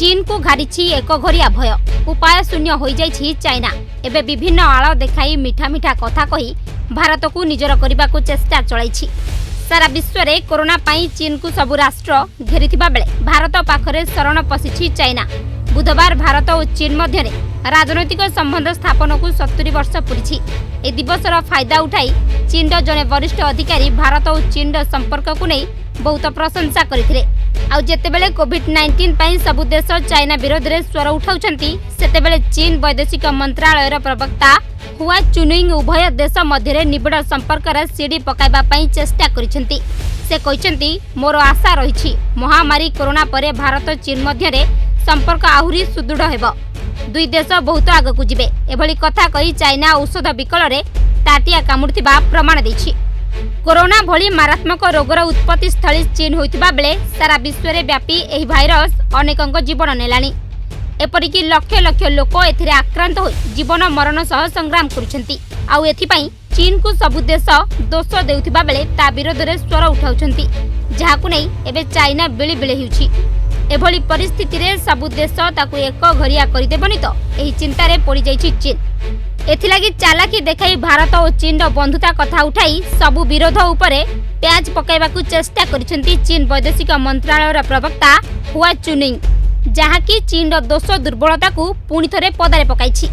ଚୀନକୁ ଘାରିଛି ଏକଘରିଆ ଭୟ। ଉପାୟ ଶୂନ୍ୟ ହୋଇଯାଇଛି ଚାଇନା। ଏବେ ବିଭିନ୍ନ ଆଳ ଦେଖାଇ, ମିଠା ମିଠା କଥା କହି ଭାରତକୁ ନିଜର କରିବାକୁ ଚେଷ୍ଟା ଚଳାଇଛି। ସାରା ବିଶ୍ୱରେ କରୋନା ପାଇଁ ଚୀନକୁ ସବୁ ରାଷ୍ଟ୍ର ଘେରିଥିବା ବେଳେ ଭାରତ ପାଖରେ ଶରଣ ପଶିଛି ଚାଇନା। ବୁଧବାର ଭାରତ ଓ ଚୀନ ମଧ୍ୟରେ ରାଜନୈତିକ ସମ୍ବନ୍ଧ ସ୍ଥାପନକୁ 70 ବର୍ଷ ପୂରିଛି। ଏହି ଦିବସର ଫାଇଦା ଉଠାଇ ଚୀନର ଜଣେ ବରିଷ୍ଠ ଅଧିକାରୀ ଭାରତ ଓ ଚୀନର ସମ୍ପର୍କକୁ ନେଇ ବହୁତ ପ୍ରଶଂସା କରିଥିଲେ। ଆଉ ଯେତେବେଳେ କୋଭିଡ-19 ପାଇଁ ସବୁ ଦେଶ ଚାଇନା ବିରୋଧରେ ସ୍ୱର ଉଠାଉଛନ୍ତି, ସେତେବେଳେ ଚୀନ ବୈଦେଶିକ ମନ୍ତ୍ରାଳୟର ପ୍ରବକ୍ତା ହୁଆ ଚୁନୁଇଂ ଉଭୟ ଦେଶ ମଧ୍ୟରେ ନିବିଡ଼ ସମ୍ପର୍କର ସିଡ଼ି ପକାଇବା ପାଇଁ ଚେଷ୍ଟା କରିଛନ୍ତି। ସେ କହିଛନ୍ତି, "ମୋର ଆଶା ରହିଛି, ମହାମାରୀ କରୋନା ପରେ ଭାରତ ଚୀନ ମଧ୍ୟରେ ସମ୍ପର୍କ ଆହୁରି ସୁଦୃଢ଼ ହେବ। ଦୁଇ ଦେଶ ବହୁତ ଆଗକୁ ଯିବେ।" ଏଭଳି କଥା କହି ଚାଇନା ଔଷଧ ବିକଳରେ ତାଟିଆ କାମୁଡ଼ିଥିବା ପ୍ରମାଣ ଦେଇଛି। କରୋନା ଭଳି ମାରାତ୍ମକ ରୋଗର ଉତ୍ପତ୍ତି ସ୍ଥଳୀ ଚୀନ ହୋଇଥିବା ବେଳେ ସାରା ବିଶ୍ୱରେ ବ୍ୟାପି ଏହି ଭାଇରସ ଅନେକଙ୍କ ଜୀବନ ନେଲାଣି। ଏପରିକି ଲକ୍ଷ ଲକ୍ଷ ଲୋକ ଏଥିରେ ଆକ୍ରାନ୍ତ ହୋଇ ଜୀବନ ମରଣ ସହ ସଂଗ୍ରାମ କରୁଛନ୍ତି। ଆଉ ଏଥିପାଇଁ ଚୀନକୁ ସବୁ ଦେଶ ଦୋଷ ଦେଉଥିବା ବେଳେ ତା ବିରୋଧରେ ସ୍ୱର ଉଠାଉଛନ୍ତି, ଯାହାକୁ ନେଇ ଏବେ ଚାଇନା ବିଳି ବିଳି ହେଉଛି। ଏଭଳି ପରିସ୍ଥିତିରେ ସବୁ ଦେଶ ତାକୁ ଏକ ଘରିଆ କରିଦେବନି ତ, ଏହି ଚିନ୍ତାରେ ପଡ଼ିଯାଇଛି ଚୀନ। ଏଥିଲାଗି ଚାଲାକି ଦେଖାଇ ଭାରତ ଓ ଚୀନର ବନ୍ଧୁତା କଥା ଉଠାଇ ସବୁ ବିରୋଧ ଉପରେ ପ୍ୟାଚ୍ ପକାଇବାକୁ ଚେଷ୍ଟା କରିଛନ୍ତି ଚୀନ ବୈଦେଶିକ ମନ୍ତ୍ରାଳୟର ପ୍ରବକ୍ତା ହୁଆ ଚୁନିଂ, ଯାହାକି ଚୀନର ଦୋଷ ଦୁର୍ବଳତାକୁ ପୁଣି ଥରେ ପଦାରେ ପକାଇଛି।